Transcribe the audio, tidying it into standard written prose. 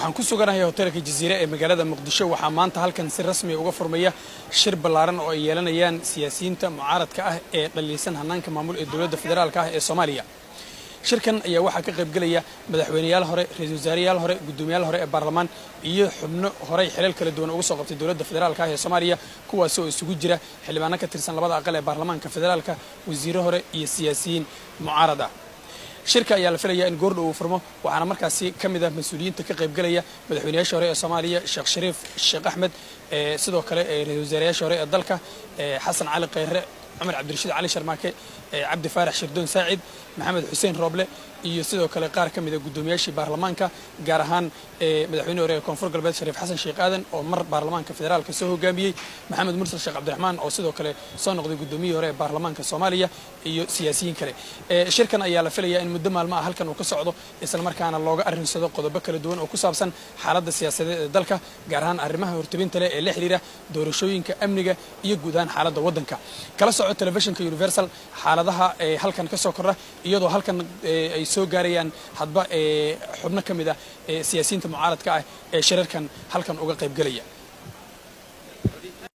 Waxaan ku suganahay hoteelka Jaziire ee magaalada Muqdisho. Waxaa maanta halkan si rasmiya uga furmaya shir ballaaran oo ay yeelanayaan siyaasiyiinta mucaaradka ah ee dhaliilsan hannaanka maamul ee dowladda federaalka ah ee Soomaaliya. Shirkan ayaa waxaa ka qaybgelaya madaxweyneyaal hore, ra-iisul wasaareyaal hore, guddoomiyaal hore ee baarlamaan iyo xubno horey xilal kala duwan uga soo qabtay dowladda federaalka ah ee Soomaaliya, kuwaasi oo isugu jira xildhibaano ka tirsan labada aqal ee baarlamaanka federaalka, wasiiro hore iyo siyaasiyiin mucaarad ah. Shirka ayaa la filayaa in goordhow uu furmo, waxaana markaasi ka mid ah mas-uuliyiinta ka qaybgelaya madaxweyneyaasha hore ee Soomaaliya Sheekh Shariif Sheekh Axmed, sidoo kale ra-iisul wasaareyaasha hore ee dalka Xasan Cali Kheyre, Cumar Cabdirashiid Cali Sharmaake, Cabdi Faarax Shirdoon Saacid, Maxamed Xuseen Rooble iyo sidoo kale qaar ka mid a guddoomiyaashii baarlamaanka, gaar ahaan madaxweyne hore ee Koonfur Galbeed Shariif Xasan Sheekh Aadan oo mar baarlamaanka federaalka soo hogaamiyey, Maxamed Mursal Sheekh Cabdiraxmaan oo sidoo kale soo noqday guddoomiyihii hore ee baarlamaanka Soomaaliya iyo siyaasiyiin kale. Shirkan ayaa la filayaa in muddo maalmo ah halkan uu ka socdo, islamarkaana looga arrinsado qodobo kala duwan oo ku saabsan xaaladda siyaasadeed ee dalka, gaar ahaan arrimaha hortebinta leh ee la xiriira doorashooyinka, amniga iyo guud ahaan xaaladda waddanka. Kala soco telefishinka Universal xaaladaha halkan ka soo kordha, iyadoo halkan ay soo gaarayaan hadba xubno ka mid ah siyaasiyiinta mucaaradka ah ee shirarkan halkan uga qaybgelaya.